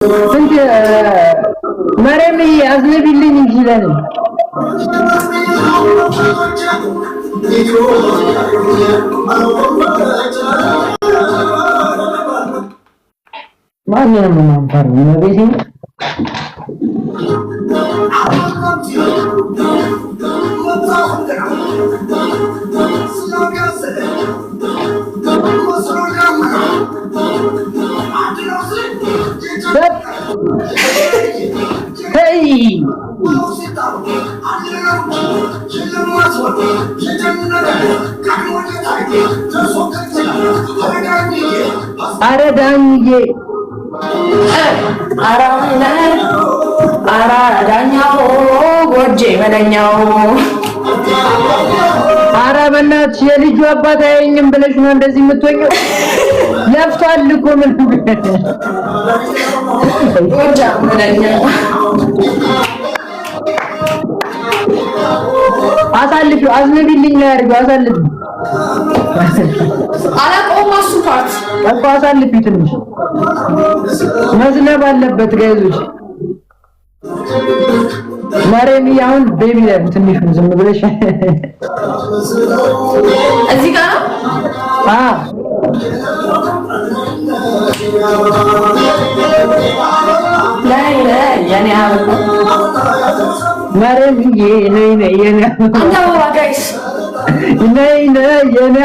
ስንት ማርያምዬ አዝነቢልኝ እንጂ ለኔ። ማንንም ማንፈር ነው ቤቴ። አረ ዳንዬ፣ አረ ዳኛው ጎጄ መለኛው። አረ በእናትሽ የልጁ አባት አያየኝም ብለሽ ነው እንደዚህ የምትሆኚው? ለፍቷል እኮ ምን ጎጃ መለኛው። አሳልፊው፣ አዝነቢልኝ ላይ አድርጊው፣ አሳልፊው። አላውቀውም እሱ part እኮ አሳልፊው፣ ትንሽ መዝነብ አለበት guys ኦች። ማርያም አሁን baby ላይ ትንሽ ዝም ብለሽ እዚህ ጋር ነው። አ ላይ ላይ የኔ አበባ። ማርያምዬ ነይ ነይ የኔ አንድ አበባ guys። ነይ ነይ የኔ።